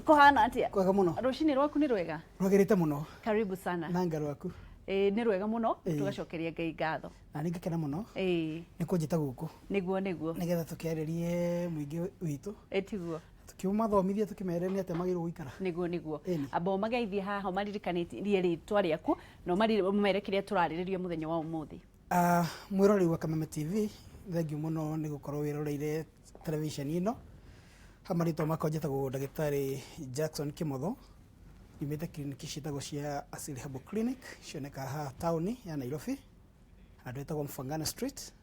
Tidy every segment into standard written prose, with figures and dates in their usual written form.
Kũhana atĩa? Kwega mũno. Rũcinĩ rwaku nĩ rwega? Rwagĩrĩte mũno. Karibu sana. Na rwaku. Ĩĩ nĩ rwega mũno, tũgacokeria Ngai ngatho. Na nĩ ngakena mũno. Ĩĩ. Nĩ kũnjĩta gũkũ. Nĩguo nĩguo. Nĩgetha tũkĩarĩrie mũingĩ witũ. Ĩ tiguo. Tũkĩmathomithia tũkĩmere nĩ atĩa magĩrĩirwo gũikara. Nĩguo nĩguo. Amba ũmageithie haha ũmaririkanĩtie rĩtwa rĩaku na ũmere kĩrĩa tũrarĩrĩria mũthenya wa ũmũthĩ. Ah, mwĩroreri wa Kameme TV, thengiũ mũno nĩ gũkorwo wĩroreire television ĩno. Ha marĩtwa makwa njĩtagwo ndagĩtarĩ Jackson Kĩmotho, nyumĩte kiriniki ciĩtagwo cia Asili Herbal Clinic, cionekaga haha taũni ya Nairobi, handũ hetagwo Mfangano Street,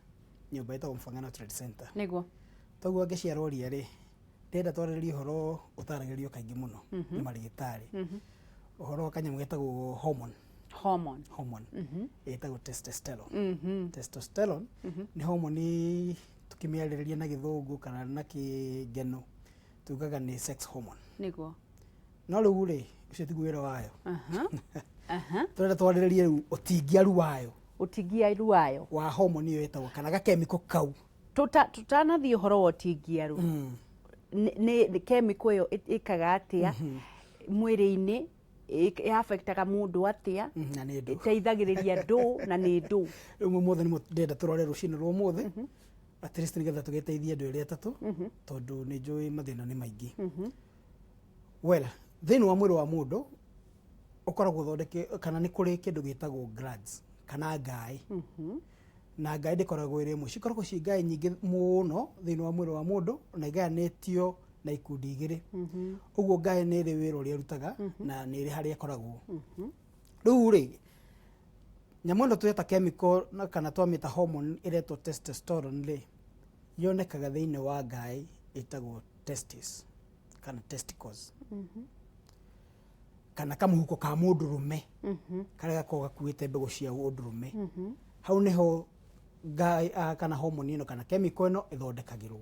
nyũmba ĩtagwo Mfangano Trade Center. Nĩguo. Toguo angĩciarwo ria rĩ, ndĩrenda twarĩrĩrie ũhoro ũtaragĩrio kaingĩ mũno nĩ marĩgĩtarĩ. Ũhoro wa kanyamũ getagwo hormone. Hormone. Hormone. Ĩtagwo testosterone. Testosterone nĩ hormone tukĩmĩarĩrĩria na gĩthũngũ kana na kĩngeno tugaga nĩ sex hormone. Nĩguo. No rĩu rĩ, ũcio tiguo wĩra wayo. Tũrenda twarĩrĩrie rĩu ũtingiaru wayo. Ũtingiaru wayo. Wa hormone ĩyo ĩtagwo kana gakemiko kau. Tũtanathiĩ ũhoro wa ũtingiaru, nĩ chemical ĩyo ĩkaga atĩa mwĩrĩ-inĩ, ĩ-affectaga mũndũ atĩa, Na nĩ ndũ. Ĩteithagĩrĩria ndũ na nĩ ndũ. Rĩu ũmũthĩ nĩ ndĩrenda tũrore rũcinĩ rwa ũmũthĩ, at least nĩgetha tũgĩteithie andũ erĩ atatũ, tondũ nĩ njũĩ mathĩna nĩ maingĩ. Well, thĩinĩ wa mwĩrĩ wa mũndũ ũkoragwo ũthondeke kana nĩ kũrĩ kĩndũ gĩtagwo glands kana ngaĩ. Na ngaĩ ndĩkoragwo ĩrĩ ĩmwe, cikoragwo ciĩ ngaĩ nyingĩ mũno thĩinĩ wa mwĩrĩ wa mũndũ na igayanĩtio na ikundi igĩrĩ. Ũguo ngaĩ nĩ ĩrĩ wĩra ũrĩa ĩrutaga na nĩ ĩrĩ harĩa ĩkoragwo. Rĩu rĩ, nyamũ ĩno tweta chemical na kana twamĩta hormone ĩretwo testosterone rĩ, yonekaga thĩinĩ wa ngaĩ ĩtagwo testis kana testicles kana kamũhuko ka mũndũrũme karĩa gakoragwo gakuĩte mbegũ cia ũndũrũme. Hau nĩho ngaĩ kana hormone ĩno kana chemical ĩno ĩthondekagĩrwo.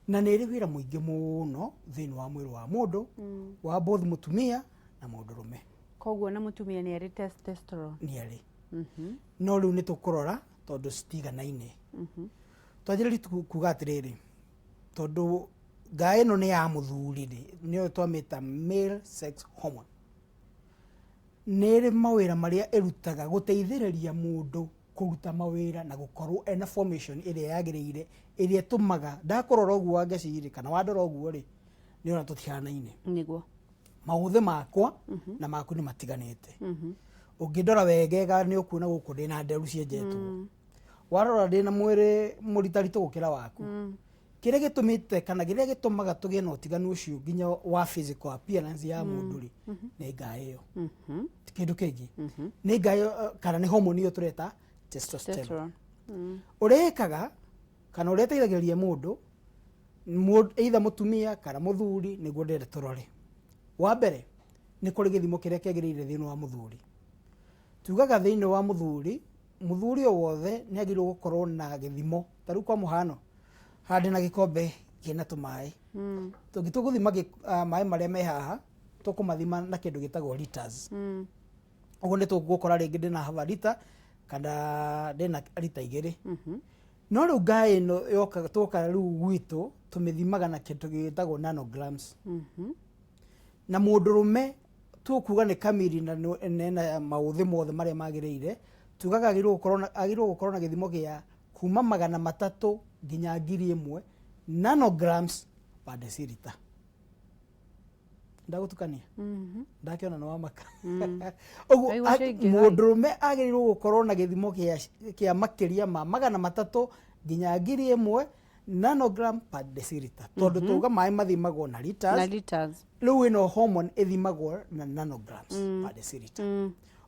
Na nĩ ĩrĩ wĩra mũingĩ mũno thĩinĩ wa mwĩrĩ wa mũndũ, wa both mũtumia na mũndũrũme. Koguo na mũtumia nĩ arĩ testosterone. Nĩ arĩ. No rĩu nĩ tũkũrora tondũ citiganaine. Twanjĩrĩrie kuga atĩrĩrĩ, tondũ ngaĩ ĩno nĩ ya mũthuri rĩ, nĩyo twamĩta male sex hormone. Nĩ ĩrĩ mawĩra marĩa ĩrutaga gũteithĩrĩria mũndũ kũruta mawĩra na gũkorwo ena formation ĩrĩa yagĩrĩire, ĩrĩa ĩtũmaga ndakũrora ũguo Wangeci rĩ, kana wandora ũguo rĩ, nĩ ũrona tũtihanaine. Nĩguo. Maũthĩ makwa na maku nĩ matiganĩte. Ũngĩndora wegega nĩ ũkuona gũkũ ndĩna nderu cienjetwo. Warora ndĩna mwĩrĩ mũritaritũ gũkĩra waku. Kĩrĩa gĩtũmĩte kana kĩrĩa gĩtũmaga tũgĩe na ũtiganu ũcio nginya wa physical appearance ya mũndũ rĩ, nĩ ngaĩ ĩyo. Ti kĩndũ kĩngĩ. Nĩ ngaĩ ĩyo, kana nĩ hormone ĩyo tũreta testosterone. Testosterone. Ũrĩa ĩkaga kana ũrĩa ĩteithagĩrĩria mũndũ, either mũtumia kana mũthuri, nĩguo ndĩrenda tũrore. Wa mbere, nĩ kũrĩ gĩthimo kĩrĩa kĩagĩrĩire thĩinĩ wa mũthuri. Tugaga thĩinĩ wa mũthuri, mũthuri o wothe nĩ agĩrĩirwo gũkorwo na gĩthimo. Ta rĩu kwa mũhano, haha ndĩna gĩkombe kĩna tũmaĩ. Tũngĩtua gũthima maĩ marĩa me haha, tũkũmathima na kĩndũ gĩtagwo liters. Ũguo nĩ tũgũkora rĩngĩ ndĩna half a liter kana ndĩna lita 2. No rĩu ngaĩ ĩno yoka, twoka rĩu gwitũ, tũmĩthimaga na kĩndũ gĩtagwo nanograms. Na mũndũrũme tũkuga nĩ kamiri na ena maũthĩ mothe marĩa magĩrĩire, tugaga agĩrĩirwo gũkorwo na gĩthimo gĩa kuma 300 nginya 1000 nanograms per deciliter. Ndagũtukania? Ndakĩona nĩ wamaka. Ũguo Ndaigua ciaingĩha. Mũndũrũme agĩrĩirwo gũkorwo na gĩthimo kĩa makĩria ma 300 nginya 1000 nanogram per deciliter, tondũ tuga maĩ mathimagwo na liters. Na liters. Rĩu ĩno hormone ĩthimagwo na nanograms per deciliter.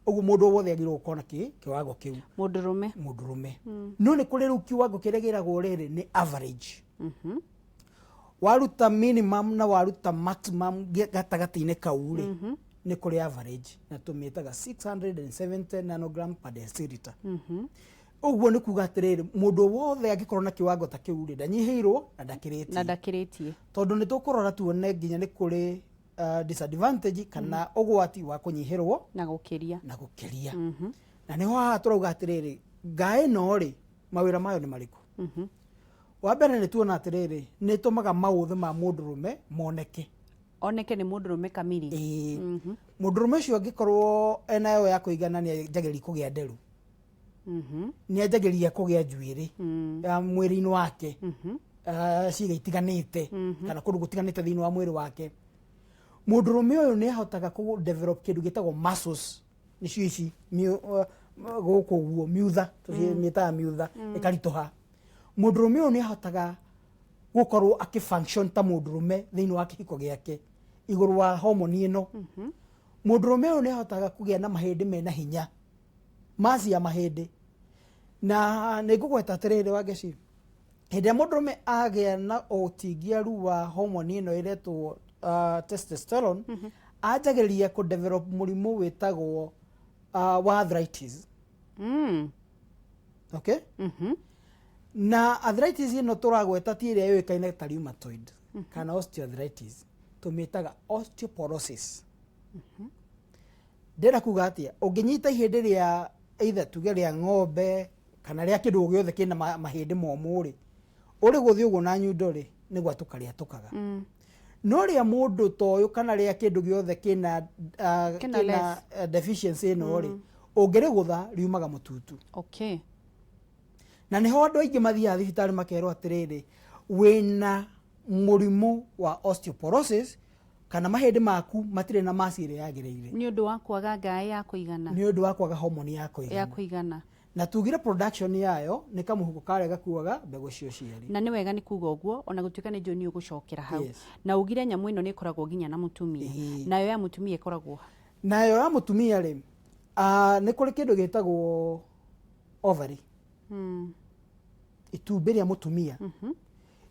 Ũguo mũndũ wothe agĩrĩirwo gũkorwo na kĩwango kĩu. Mũndũrũme. Mũndũrũme. No nĩ kũrĩ rĩu kiwango kĩrĩa gĩragwo rĩrĩ nĩ average. Waruta minimum na waruta maximum gatagatĩ-inĩ kau rĩ, nĩ kũrĩ average na tũmĩtaga 670 nanogram per deciliter. Ũguo nĩ kuga atĩrĩrĩ, mũndũ wothe angĩkorwo na kiwango ta kĩu rĩ, ndanyihĩirwo na ndakĩrĩtie. Na ndakĩrĩtie. Tondũ nĩ tũkũrora tuone nginya nĩ kũrĩ disadvantage kana ũgwati wa kũnyihĩrwo na gũkĩria. Na gũkĩria. Na nĩho haha tũrauga atĩrĩrĩ, ngaĩ ĩno rĩ, mawĩra mayo nĩ marĩkũ? Wa mbere nĩ tuona atĩrĩrĩ, nĩ ĩtũmaga maũthĩ ma mũndũrũme moneke. Oneke nĩ mũndũrũme kamiri. Ĩĩ. Mũndũrũme ũcio angĩkorwo enayo ya kũigana, nĩ anjagĩrĩria kũgĩa nderu, nĩ anjagĩrĩria kũgĩa njuĩrĩ ya mwĩrĩ-inĩ wake, ciĩga itiganĩte kana kũndũ gũtiganĩte thĩinĩ wa mwĩrĩ wake. Mũndũrũme ũyũ nĩ ahotaga kũ develop kĩndũ gĩtagwo muscles, nĩcio ici gũkũ ũguo miutha, tũmĩtaga miutha, ĩkaritũha. Mũndũrũme ũyũ nĩ ahotaga gũkorwo akĩ function ta mũndũrũme thĩinĩ wa kĩhiko gĩake igũrũ wa homoni ĩno. Mũndũrũme ũyũ nĩ ahotaga kũgĩa na mahĩndĩ mena hinya, mass ya mahĩndĩ. Na nĩ ngũgweta atĩrĩrĩ, Wangeci, hĩndĩ ĩrĩa mũndũrũme agĩa na ũtingiaru wa homoni ĩno ĩretwo testosterone, anjagĩrĩria kũ develop mũrimũ wĩtagwo wa arthritis. Okay, na arthritis ĩno tũragweta ti ĩrĩa yũĩkaine ta rheumatoid kana osteoarthritis, tũmĩtaga osteoporosis. Ndĩrenda kuga atĩa? Ũngĩnyita ihĩndĩ rĩa either tuge rĩa ng'ombe kana rĩa kĩndũ o gĩothe kĩna mahĩndĩ momũ rĩ, ũrĩ gũthiĩ ũguo na nyundo rĩ, nĩ gwatũka rĩatũkaga. No rĩa mũndũ ta ũyũ kana rĩa kĩndũ gĩothe kĩna Kĩna kĩna less. Deficiency ĩno rĩ, ũngĩrĩgũtha riumaga mũtutu. Na nĩho andũ aingĩ mathiaga thibitarĩ makerwo atĩrĩrĩ, wĩna mũrimũ wa osteoporosis kana mahĩndĩ maku matirĩ na mass ĩrĩa yagĩrĩire. Nĩ ũndũ wa kwaga ngaĩ ya kũigana. Nĩ ũndũ wa kwaga homoni ya ya kũigana. Kũigana. Na tugire production yayo nĩ kamũhuko karĩa gakuaga mbegũ cia ũciari. Na nĩ wega nĩ kuga ũguo, ona gũtuĩka nĩ njũĩ nĩ ũgũcokera hau. Na ugire nyamũ ĩno nĩ ĩkoragwo nginya na mũtumia. Nayo ya mũtumia ĩkoragwo ha? Nayo ya mũtumia rĩ, nĩ kũrĩ kĩndũ gĩtagwo ovary, itumbĩ rĩa mũtumia.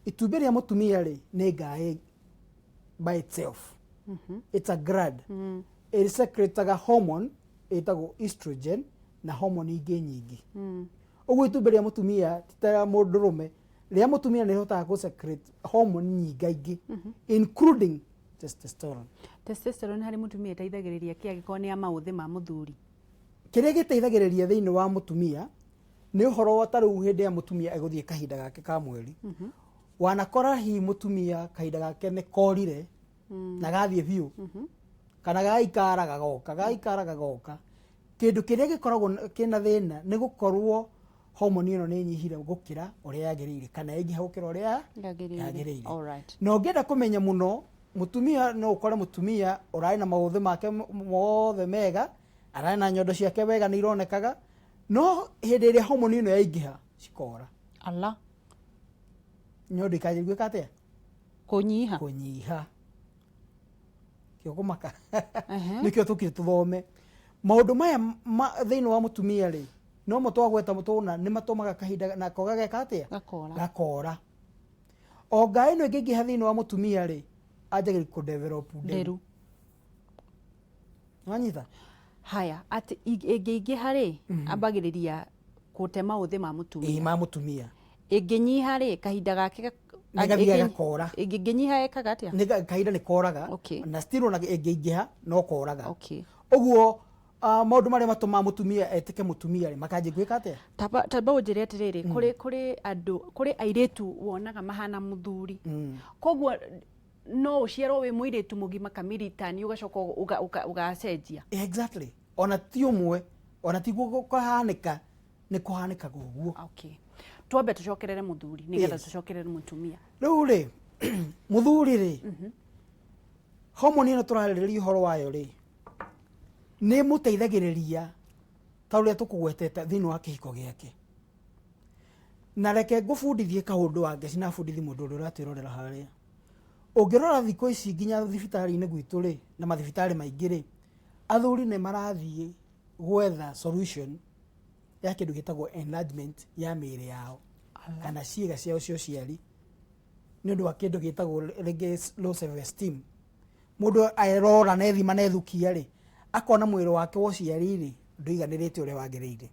Itumbĩ rĩa mũtumia rĩ, nĩ ngaĩ by itself. It's a gland. Ĩsecretaga hormone ĩtagwo estrogen na hormone ingĩ nyingĩ. Ũguo itumbĩ rĩa mũtumia ti ta rĩa mũndũrũme. Rĩa mũtumia nĩ rĩhotaga gũ secrete hormone nyingaingĩ, including testosterone. Testosterone harĩ mũtumia ĩteithagĩrĩria kĩ angĩkorwo nĩ ya maũthĩ ma mũthuri? Kĩrĩa gĩteithagĩrĩria thĩinĩ wa mũtumia nĩ ũhoro wa ta rĩu hĩndĩ ya mũtumia egũthiĩ kahinda gake ka mweri, wanakora hihi mũtumia kahinda gake nĩ korire na gathiĩ biũ kana gaikara gagoka, gaikara gagoka, kĩndũ kĩrĩa gĩkoragwo kĩna thĩna nĩ gũkorwo homoni ĩno nĩ ĩnyihire gũkĩra ũrĩa yagĩrĩire kana yaingĩha gũkĩra ũrĩa yagĩrĩire. Yagĩrĩire. Alright. Na ũngĩenda kũmenya mũno mũtumia, no ũkore mũtumia ũrarĩ na maũthĩ make mothe mega, ararĩ na nyondo ciake wega, nĩ ironekaga, no hĩndĩ ĩrĩa homoni ĩno yaingĩha cikora. Ala. Nyondo ikanjia gwĩka atĩa? Kũnyiha. Kũnyiha. Kĩo kũmaka. Nĩkĩo tũkire tũthome maũndũ maya thĩinĩ wa mũtumia rĩ, no mo twagweta tũna nĩ matũmaga kahinda nako gageka atĩa? Gakora. Gakora. O ngaĩ ĩno ĩngĩingĩha thĩinĩ wa mũtumia rĩ, anjagĩrĩria kũ develop nderu. Nderu. Wanyita? Haya, atĩ ĩngĩingĩha rĩ, ambagĩrĩria kũte maũthĩ ma Ĩĩ, mũtumia. Ma mũtumia. Ĩngĩnyiha rĩ, kahinda gake Nĩ gathiaga gakora. Ĩngĩnyiha ĩkaga atĩa? Nĩ kahinda nĩ koraga. Na still ona ĩngĩingĩha no koraga. Ũguo maũndũ marĩa matũmaga mũtumia etĩke mũtumia rĩ, makanjia gwĩka atĩa? Tamba ũnjĩre atĩrĩrĩ, kũrĩ andũ, kũrĩ airĩtu wonaga mahana mũthuri, koguo no ũciarwo wĩ mũirĩtu mũgima kamiri tani ũgacoka ũgacenjia? Exactly. Ona ti ũmwe, ona ti kũhanĩka, nĩ kũhanĩkaga ũguo. Okay, twambe tũcokerere mũthuri nĩgetha tũcokerere mũtumia. Rĩu rĩ, mũthuri rĩ, homoni ĩno tũrarĩrĩria ũhoro wayo rĩ, nĩ ĩmũteithagĩrĩria ta ũrĩa tũkũgwetete thĩinĩ wa kĩhiko gĩake. Na reke ngũbundithie kaũndũ, Wangeci, na bundithie mũndũ ũrĩa ũratwĩrorera harĩa. Ũngĩrora thikũ ici nginya thibitarĩ-inĩ gwitũ rĩ, na mathibitarĩ maingĩ rĩ, athuri nĩ marathiĩ gwetha solution ya kĩndũ gĩtagwo enlargement ya mĩĩrĩ yao kana ciĩga ciao cia ũciari, nĩ ũndũ wa kĩndũ gĩtagwo rĩngĩ low self esteem. Mũndũ erora na ethima na ethukia rĩ, akona mwĩrĩ wake wa ũciari rĩ, ndũiganĩrĩte ũrĩa wagĩrĩire.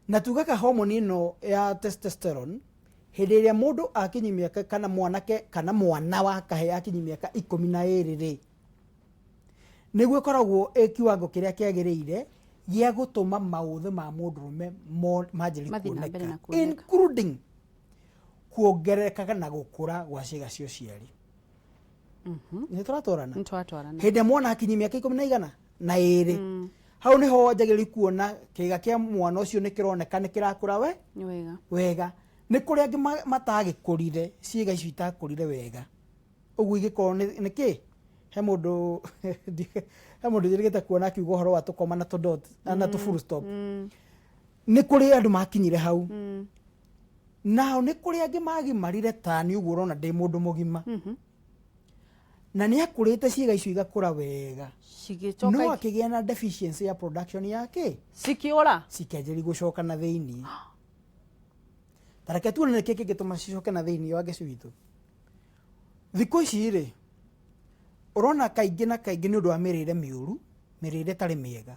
Na tugaga homoni ĩno ya testosterone, hĩndĩ ĩrĩa mũndũ akinyia mĩaka, kana mwanake kana mwana wa kahĩĩ akinyia mĩaka 12 rĩ, nĩguo ĩkoragwo ĩ kiwango kĩrĩa kĩagĩrĩire gĩa gũtũma maũthĩ ma mũndũrũme manjĩrĩrie Mathiĩ na mbere na kuoneka, kuoneka. Including kuongerereka na gũkũra gwa ciĩga cia ũciari. Nĩ tũratwarana? Nĩ twatwarana. Hĩndĩ ĩrĩa mwana akinyi mĩaka ikũmi na igana na ĩrĩ, hau nĩho wanjagĩrĩria kuona kĩga kĩa mwana ũcio nĩ kĩroneka nĩ kĩrakũra we Nĩ wega. Wega. Nĩ kũrĩ angĩ matagĩkũrire, ciĩga icio itakũrire wega ũguo igĩkorwo nĩ kĩ. He mũndũ njĩrĩgĩte kuona akiuga ũhoro wa tũkoma na tũ dot na tũ full stop. Nĩ kũrĩ andũ makinyire hau. Nao nĩ kũrĩ angĩ magimarire tani ũguo ũrona ndĩ mũndũ mũgima na nĩ akũrĩte, ciĩga icio igakũra wega, no Cigĩcoka akĩgĩa na deficiency ya production ya kĩ. Cikĩũra. Cikĩanjĩrĩria gũcoka na thĩiniĩ. Ta reke tuone nĩkĩ kĩngĩtũma cicoke na thĩiniĩ wa ngeci witũ. Thikũ ici rĩ, ũrona kaingĩ na kaingĩ nĩ ũndũ wa mĩrĩre mĩũru, mĩrĩre ĩtarĩ mĩega,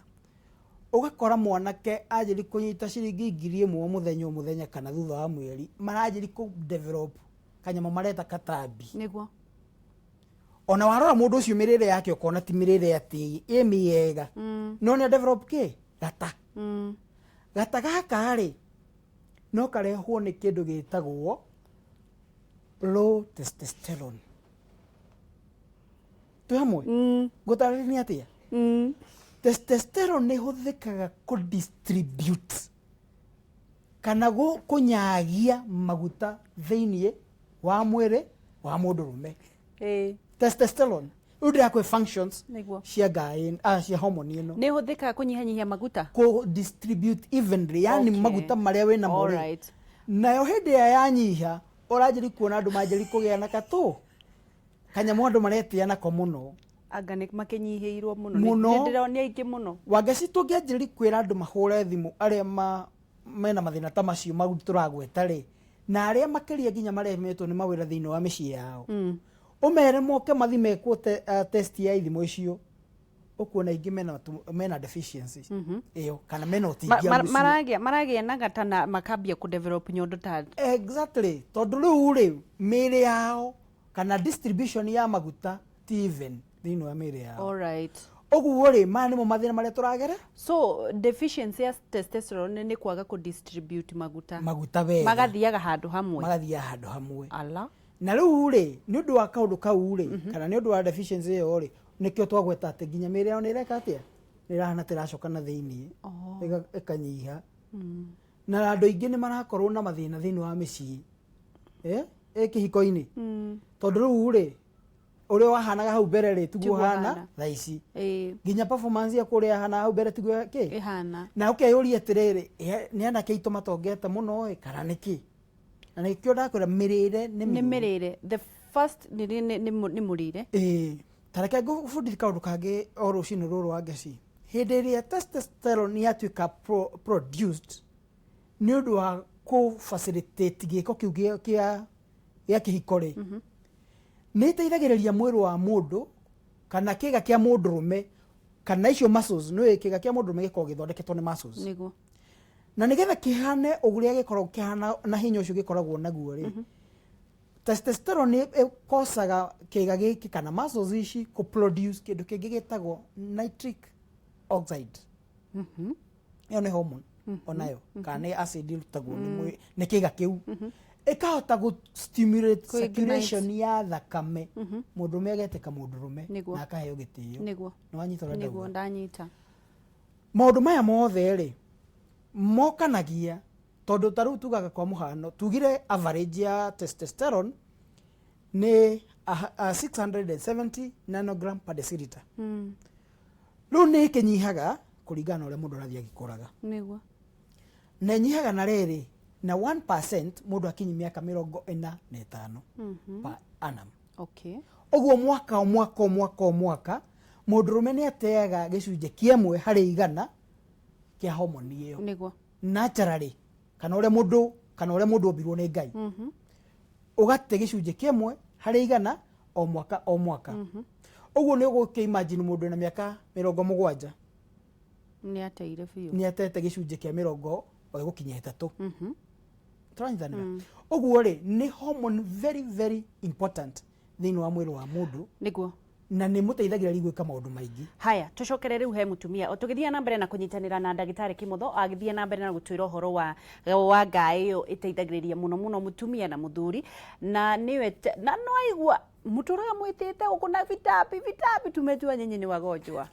ũgakora mwanake anjĩri kũnyita ciringi 1000 o mũthenya o mũthenya kana thutha wa mweri, maranjĩri kũ develop kanyamũ mareta katambi. Ona warora mũndũ ũcio, mĩrĩre yake ũkona ti mĩrĩre atĩ ĩ mĩega, no nĩ develop kĩ gata. Gata gaka rĩ, no karehwo nĩ kĩndũ gĩtagwo low testosterone. Twĩ hamwe? Ngũtarĩria nĩ atĩa. Testosterone nĩ ĩhũthĩkaga kũ distribute kana kũnyagia maguta thĩiniĩ wa mwĩrĩ wa mũndũrũme. Testosterone rĩu ndĩrakũhe functions cia ngai, cia hormone ĩno. Nĩ ĩhũthĩkaga kũnyihanyihia maguta. Kũ distribute evenly, yani maguta marĩa wĩnamo rĩ, nayo hĩndĩ ĩrĩa yanyiha, ũranjĩri kuona andũ manjĩri kũgĩa na katũ kanyamũ andũ maretĩa nako mũno. Anga nĩ makĩnyihĩirwo mũno. Mũno. Nĩ ndĩrona aingĩ mũno. Wangeci, tũngĩanjĩrĩria kwĩra andũ mahũre thimũ arĩa mena mathĩna ta macio mau tũragweta rĩ, na arĩa makĩria nginya maremetwo nĩ mawĩra thĩinĩ wa mĩciĩ yao, ũmere moke mathi mekwo test ya ithimo icio, ũkuona aingĩ mena deficiency ĩyo kana mena ũtingia ũcio. Maragĩa na gata na makambia kũ develop nyondo ta Exactly, tondũ rĩu rĩ, mĩĩrĩ yao kana distribution ya maguta ti even thĩinĩ wa mĩĩrĩ yao. Ũguo rĩ, maya nĩmo mathĩna marĩa tũragera. So deficiency ya testosterone nĩ kwaga kũ distribute maguta. Maguta wega. Magathiaga handũ hamwe. Magathiaga handũ hamwe. Ala. Na rĩu rĩ, nĩ ũndũ wa kaũndũ kau rĩ, kana nĩ ũndũ wa deficiency ĩyo rĩ, nĩkĩo twagweta atĩ nginya mĩĩrĩ yao nĩ ĩreka atĩa, nĩ ĩrahana ta ĩracoka na thĩiniĩ, ĩkanyiha, na andũ aingĩ nĩ marakorwo na mathĩna thĩinĩ wa mĩciĩ, ĩ kĩhiko-inĩ, tondũ rĩu rĩ, ũrĩa wahanaga hau mbere rĩ, tiguo Tiguo ũhana ũhana. thaa ici. Nginya performance yaku ũrĩa yahana hau mbere tiguo kĩ ĩhana. Na ũkeyũria atĩrĩrĩ, nĩ anake aitũ matongete mũno ĩ, kana nĩkĩ? Na nĩkĩo ndakwĩra mĩrĩre nĩ nĩ mĩũru. Mĩrĩre, the first nĩ mũrĩre. Ĩĩ, ta reke ngũbundithie kaũndũ kangĩ o rũcinĩ rũrũ wa ngeci. Hĩndĩ ĩrĩa testosterone yatuĩka produced nĩ ũndũ wa kũ facilitate gĩko kĩu gĩa kĩhiko rĩ, nĩ ĩteithagĩrĩria mwĩrĩ wa mũndũ kana kĩga kĩa mũndũrũme kana icio muscles. Nĩ kĩga kĩa mũndũrũme gĩkoragwo gĩthondeketwo nĩ muscles. Na nĩgetha kĩhane ũrĩa gĩkoragwo kĩhana na hinya ũcio gĩkoragwo naguo rĩ, testosterone ĩkocaga kĩga gĩkĩ kana muscles ici kũ produce kĩndũ kĩngĩ gĩtagwo nitric oxide. Ĩyo nĩ hormone onayo kana nĩ acid ĩrutagwo nĩ kĩga kĩu, ĩkahota gũ stimulate Kũ-ignite. circulation ya thakame, mũndũrũme agetĩka mũndũrũme na akaheo gĩtĩo. Nĩ wanyita ũrĩa ndauga? Ndanyita. Maũndũ maya mothe rĩ, mokanagia tondũ ta rĩu tugaga, kwa mũhano, tugire average ya testosterone nĩ 670 nanogram per deciliter. Rĩu nĩ ĩkĩnyihaga kũringana na ũrĩa mũndũ arathiĩ agĩkũraga. Na ĩnyihaga na rĩrĩ na 1% mũndũ akinyi mĩaka 45 per annum. Ũguo mwaka o mwaka o mwaka o mwaka mũndũrũme nĩ ateaga 1% kĩa homoni ĩyo naturally, kana ũrĩa mũndũ ombirwo nĩ Ngai. Ũgate 1% o mwaka o mwaka. Ũguo nĩ ũgũkĩ imagine mũndũ wĩna mĩaka 70 Nĩ ateire biũ. Nĩ atete gĩcunjĩ kĩa mĩrongo gũkinya ĩtatũ. Tũranyitanĩra? Ũguo rĩ, nĩ hormone very very important thĩinĩ wa mwĩrĩ wa mũndũ. Na nĩ mũteithagĩrĩria gwĩka maũndũ maingĩ. Haya, tucokere rĩu he mũtumia o tũgĩthiĩ na mbere na kũnyitanĩra na ndagĩtarĩ Kimotho, agĩthiĩ na mbere na gũtwĩra ũhoro wa ngaĩ ĩyo ĩteithagĩrĩria mũno mũno mũtumia na mũthuri, na nĩwe na no aigua mũtũraga mwĩtĩte gũkũ na vitambi vitambi. Tumejua nyinyi ni wagonjwa,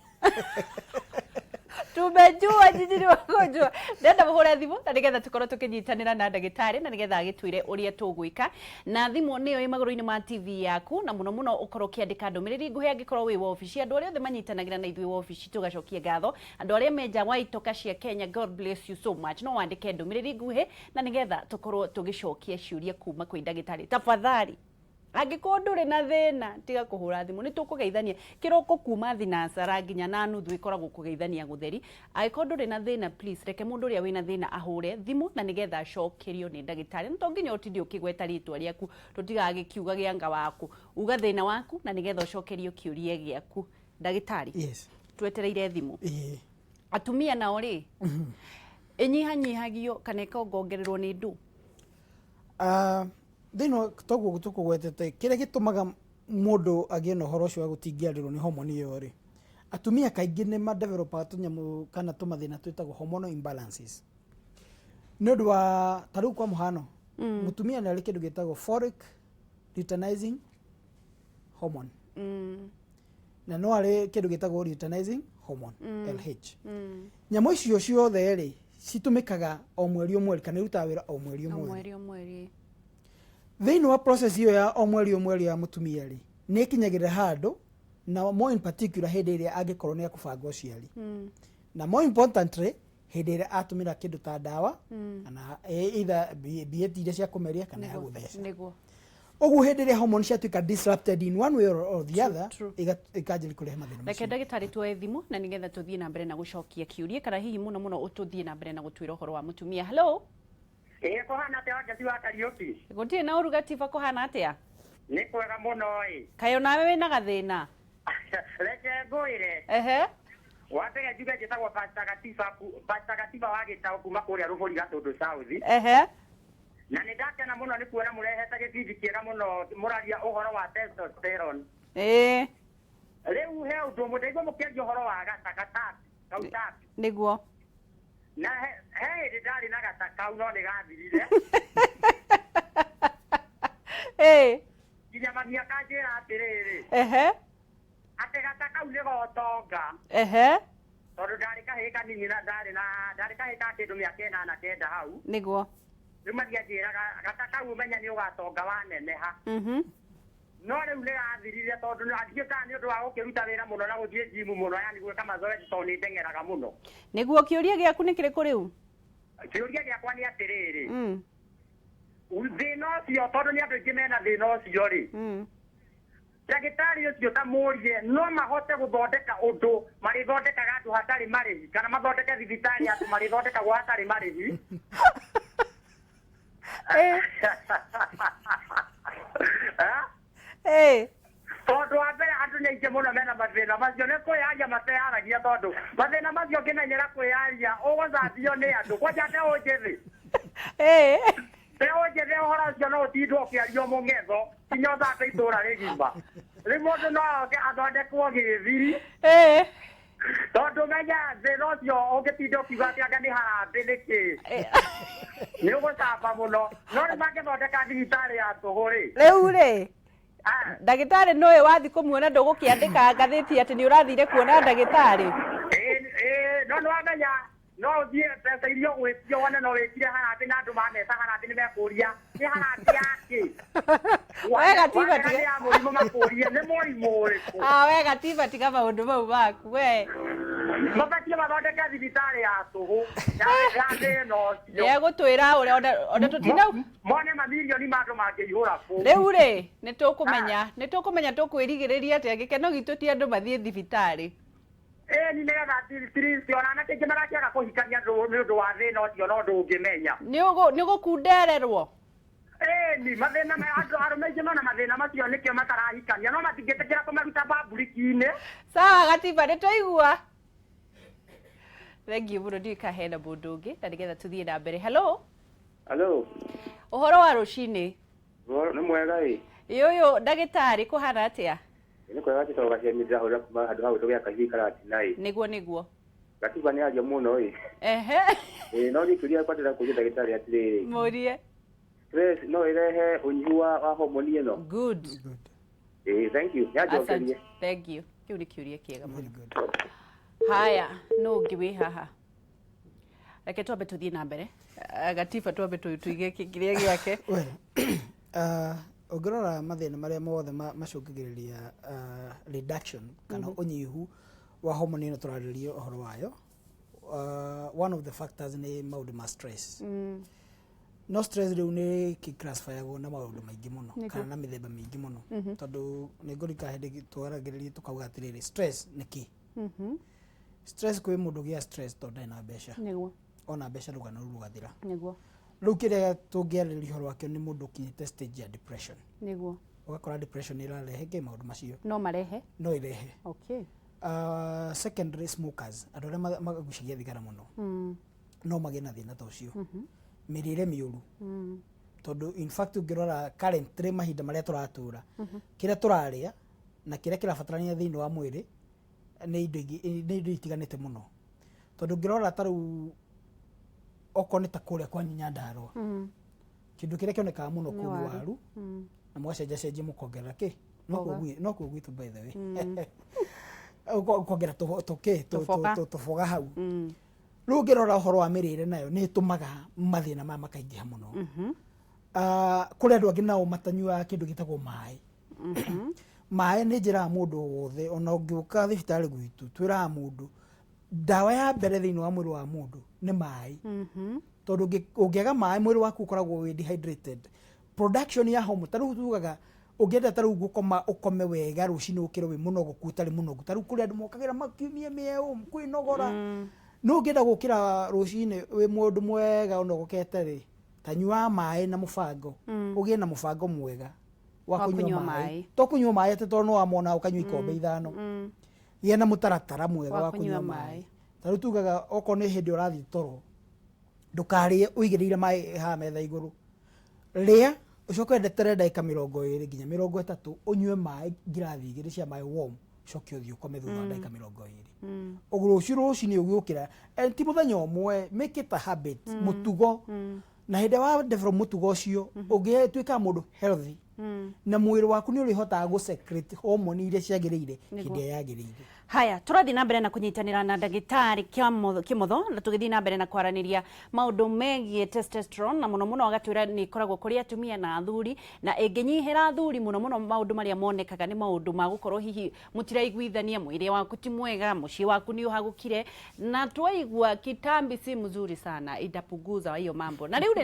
tumejua nyinyi ni wagonjwa. Ndenda mũhũre thimũ na nĩgetha tũkorwo tũkĩnyitanĩra na ndagĩtarĩ na nĩgetha agĩtwĩre ũrĩa tũgwĩka, na thimũ nĩyo ĩ magũrũ-inĩ ma TV yaku, na mũno mũno ũkorwo ũkĩandĩka ndũmĩrĩri nguhĩ angĩkorwo wĩ wabici. Andũ arĩa othe manyitanagĩra na ithuĩ wabici, tũgacokia ngatho. Andũ arĩa me nja wa itoka cia Kenya, God bless you so much. No wandĩke ndũmĩrĩri nguhĩ na nĩgetha tũkorwo tũgĩcokia ciũria kuma kwĩ ndagĩtarĩ. Tafadhali, angĩkorwo ndũrĩ na thĩna, tiga kũhũra thimũ, nĩ tũkũgeithania kĩroko kuma thinacara nginya na nuthu, ĩkoragwo kũgeithania gũtheri. Angĩkorwo ndũrĩ na thĩna, please reke mũndũ ũrĩa wĩna thĩna ahũre thimũ na nĩgetha acokerio nĩ ndagĩtarĩ. Na to nginya ũtinde ũkĩgweta rĩtwa rĩaku, tũtigagĩkiuga gĩanga waku, uga thĩna waku na nĩgetha ũcokerio kĩũria gĩaku. Ndagĩtarĩ, twetereire thimũ. Atumia nao rĩ, ĩnyihanyihagio kana ĩkongongererwo nĩ ndũ? Ah, thĩinĩ toguo tũkũgwetete, kĩrĩa gĩtũmaga mũndũ agĩe na ũhoro ũcio wa gũtingĩarĩrwo nĩ homoni ĩyo rĩ, atumia kaingĩ nĩ madevelopaga tũnyamũ kana tũmathĩna twĩtagwo hormonal imbalances, nĩ ũndũ wa ta rĩu kwa mũhano, mũtumia nĩ arĩ kĩndũ gĩtagwo folic luteinizing hormone na no arĩ kĩndũ gĩtagwo luteinizing hormone, LH. Nyamũ icio ciothe rĩ, citũmĩkaga o mweri o mweri kana irutaga wĩra o mweri o o mweri. Mweri o mweri. Thĩinĩ wa process ĩyo ya o mweri o mweri ya mũtumia rĩ, nĩ ĩkinyagĩrĩra handũ, na more in particular hĩndĩ ĩrĩa angĩkorwo nĩ akũbanga ũciari, na more importantly hĩndĩ ĩrĩa atũmĩra kĩndũ ta ndawa kana either BAT iria cia kũmeria kana ya gũtheca. Ũguo hĩndĩ ĩrĩa hormone ciatuĩka disrupted in one way or the other, ikanjĩrĩria kũrehe mathĩna Reke macio. Ndagĩtarĩ, tuoe thimũ na nĩgetha tũthiĩ na mbere na gũcokia kĩũria, kana hihi mũno mũno ũtũthiĩ na mbere na gũtwĩra ũhoro wa mũtumia. Hello. Ĩĩ, kũhana atĩa, Wangeci wa Kariũki? Gũtirĩ na ũru. Gatiba, kũhana atĩa? Nĩ kwega mũno ĩ. Kaĩ onawe wĩna gathĩna? Reke ngwĩre. Wa mbere njuge njĩtagwo Pastor Gatiba, Pastor Gatiba wa Gĩtaũ kuma kũrĩa Rũbũri, Gatũndũ South. Na nĩ ndakena mũno nĩ kuona mũrehete gĩbindi kĩega mũno, mũraria ũhoro wa testosterone. Rĩu he ũndũ ũmwe ndaigua mũkĩaria ũhoro wa gata gatapi kautapi. Na he hĩndĩ ndarĩ na gata kau, no nĩ gathirire. Nginya mami akanjĩra atĩrĩrĩ, atĩ gata kau nĩ gotonga, tondũ ndarĩ kahĩĩ kanini na ndarĩ kahĩĩ ka kĩndũ mĩaka 89 hau. Rĩu mami anjĩraga, gata kau ũmenya nĩ ũgatonga waneneha. No rĩu nĩ gathirire, tondũ ndiũĩ kana nĩ ũndũ wa gũkĩruta wĩra mũno na gũthiĩ gym mũno, yani gwĩka mazoezi, tondũ nĩ ndeng'eraga mũno. Nĩguo, kĩũria gĩaku nĩ kĩrĩkũ rĩu? Kĩũria gĩakwa nĩ atĩrĩrĩ, thĩna ũcio, tondũ nĩ andũ aingĩ mena thĩna ũcio rĩ, ndagĩtarĩ ũcio ta mũrie no mahote gũthondeka ũndũ marĩthondekaga andũ hatarĩ marĩhi, kana mathondeke thibitarĩ andũ marĩthondekagwo hatarĩ marĩhi? Eh? Tondũ wa mbere andũ nĩ aingĩ mũno mena mathĩna macio, nĩ kwĩyaria mateyaragia, tondũ mathĩna macio ũngĩmenyera kwĩyaria ũgũcambio nĩ andũ kwanja mbeũ njĩthĩ. Mbeũ njĩthĩ, ũhoro ũcio no ũtindwo ũkĩario mũng'etho nginya ũthambe itũũra rĩgima. Rĩu mũndũ no oke athondekwo gĩthiri, tondũ menya thĩna ũcio ũngĩtinda ũkiuga atĩ anga nĩ harambĩ nĩkĩ, nĩ ũgũcamba mũno. No rĩu mangĩthondeka thibitarĩ ya tũhũ rĩ, Rĩu rĩ, ah, ndagĩtarĩ nũĩ wathi kũmuona, ndũgũkĩandĩka ngathĩti atĩ nĩ ũrathire kuona ndagĩtarĩ? Ĩĩ, no nĩ wamenya no ũthiĩ mbeca iria ũgwĩtio wone no wĩkire harambĩ, na andũ mameta harambĩ nĩ mekũria nĩ harambĩ yakĩ. We Gatiba, Wamera tiga. nĩ ya mũrimũ, makũrie nĩ mũrimũ ũrĩkũ. Ah, we Gatiba, tiga maũndũ mau maku we. Mabatiĩ mathondeke thibitarĩ ya tũhũ ya thĩna ũcio. Nĩegũtwĩra ũrĩa ona tũtina Mone mamirioni ma andũ mangĩihũra kũu. Rĩu rĩ, nĩ tũkũmenya tũkwĩrigĩrĩria atĩa. Gĩkeno gitũ ti andũ mathiĩ thibitarĩ. Ĩni, nĩgetha at least ona anake aingĩ marakĩaga kũhikania nĩ ũndũ wa thĩna ũcio, no ndũngĩmenya. Nĩ ũgũkundererwo. Ĩni, mathĩna ma andũ arũme aingĩ mena mathĩna macio, nĩkĩo matarahikania, no matingĩtĩkĩra kũmaruta public-inĩ. Sawa Gatiba, nĩ twaigua, thengiũ mũno. Ndiũĩ kana hena mũndũ ũngĩ na nĩgetha tũthiĩ na mbere. Hello. Hello. Ũhoro wa rũcinĩ? Ũhoro nĩ mwega ĩ. Ĩ, ũyũ ndagĩtarĩ, kũhana atĩa? Nĩ kwega njĩtagwo Gacemi, ndĩrahũrĩra kuma handũ ha gwĩtwo gĩa Kahiga Karatina ĩ. Nĩguo. Gatiba nĩ aria mũno ĩ. Ehe. Ĩ, no niĩ kĩũria gĩakwa ndĩrenda kũria ndagĩtarĩ atĩrĩrĩ. Mũrie. Stress no ĩrehe ũnyihu wa homoni ĩno? Good. Good. Ĩ, thank you. Nĩanjokerie. Asante. Thank you. Kĩu nĩ kĩũria kĩega mũno. Very good. Haya, no ũngĩ wĩ haha? Reke twambe tũthiĩ na mbere. Gatiba, twambe tũige kĩrĩa gĩake. Well, ũngĩrora mathĩna marĩa mothe macũngagĩrĩria reduction kana ũnyihu wa homoni ĩno tũrarĩria ũhoro wayo, one of the factors nĩ maũndũ ma stress. No stress rĩu nĩ classifyagwo na maũndũ maingĩ mũno kana na mĩthemba mĩingĩ mũno, tondũ nĩ ngũrika hĩndĩ twaragĩrĩria tũkauga atĩrĩrĩ, stress nĩ kĩ? Stress, kwĩ mũndũ ũgĩa stress tondũ ndarĩ na mbeca. Ona mbeca rũgano rũu rũgathira. Rĩu kĩrĩa tũngĩarĩrĩria ũhoro wakĩo nĩ mũndũ ũkinyĩte stage ya depression. Ũgakora depression ĩrarehe kĩ maũndũ macio. No marehe. No ĩrehe. Secondary, smokers, andũ arĩa magucagia thigara mũno, no magĩe na thĩna ta ũcio. Mĩrĩre mĩũru, tondũ in fact ũngĩrora currently mahinda marĩa tũratũra, kĩrĩa tũrarĩa na kĩrĩa kĩrabatarania thĩinĩ wa mwĩrĩ nĩ indo ingĩ, nĩ indo itiganĩte mũno, tondũ ũngĩrora ta rĩu okorwo nĩ ta kũrĩa kwanyu Nyandarũa, kĩndũ kĩrĩa kĩonekaga mũno kũu nĩ waru. Waru na mũgacenjacenjia mũkongerera kĩ no kuo no kuo gwitũ, by the way. Ũkongerera tũkĩ Tũboga. Tũboga hau. Rĩu ũngĩrora ũhoro wa mĩrĩre nayo nĩ ĩtũmaga mathĩna maya makaingĩha mũno. Kũrĩ andũ angĩ nao matanyuaga kĩndũ gĩtagwo maĩ. Maĩ nĩ njĩraga mũndũ o wothe, ona ũngĩũka thibitarĩ gwitũ, twĩraga mũndũ ndawa ya mbere thĩinĩ wa mwĩrĩ wa mũndũ nĩ maĩ, tondũ ũngĩaga maĩ mwĩrĩ waku ũkoragwo wĩ dehydrated. Production ya hormone, ta rĩu tugaga ũngĩenda ta rĩu gũkoma ũkome wega rũcinĩ ũkĩre wĩ mũnogoku ũtarĩ mũnogu, ta rĩu kũrĩ andũ mokagĩra makiumia mĩeũ kwĩnogora, no ũngĩenda gũkĩra rũcinĩ wĩ mũndũ mwega ũnogokete rĩ, ta nyuaga maĩ na mũbango, ũgĩe na mũbango mwega wa wa kũnyua kũnyua maĩ. Maĩ. To kũnyua maĩ atĩ tondũ no wamona ũkanyua ikombe 5. Gĩa na mũtaratara mwega wa wa kũnyua kũnyua maĩ. Maĩ ta rĩu tugaga okorwo nĩ hĩndĩ ũrathiĩ toro, ndũkarĩe ũigĩrĩire maĩ haha metha igũrũ. Rĩa, ũcoke wendetere ndagĩka 20 nginya 30, ũnyue maĩ ngirathi 2 cia maĩ warm, ũcoke ũthiĩ ũkome thutha wa ndagĩka 20. Ũguo rũciũ rũcinĩ ũgĩũkĩra, ti mũthenya ũmwe, make it a habit, mũtugo. Na hĩndĩ ĩrĩa wa develop mũtugo ũcio, ũngĩtuĩka mũndũ healthy na mwĩrĩ waku nĩ ũrĩhotaga gũ secrete hormone iria ciagĩrĩire hĩndĩ ĩrĩa yagĩrĩire. Haya, tũrathiĩ na mbere na kũnyitanĩra na ndagĩtarĩ Kimotho na tũgĩthiĩ na mbere na kwaranĩria maũndũ megiĩ testosterone, na mũno mũno agatwĩra nĩ ĩkoragwo kũrĩ atumia na athuri, na ĩngĩnyihĩra athuri mũno mũno maũndũ marĩa monekaga nĩ maũndũ ma gũkorwo hihi mũtiraiguithania, mwĩrĩ waku ti mwega, mũciĩ waku nĩ ũhagũkire, na twaigua kitambi si mzuri sana, itapunguza hiyo mambo na rĩu rĩ.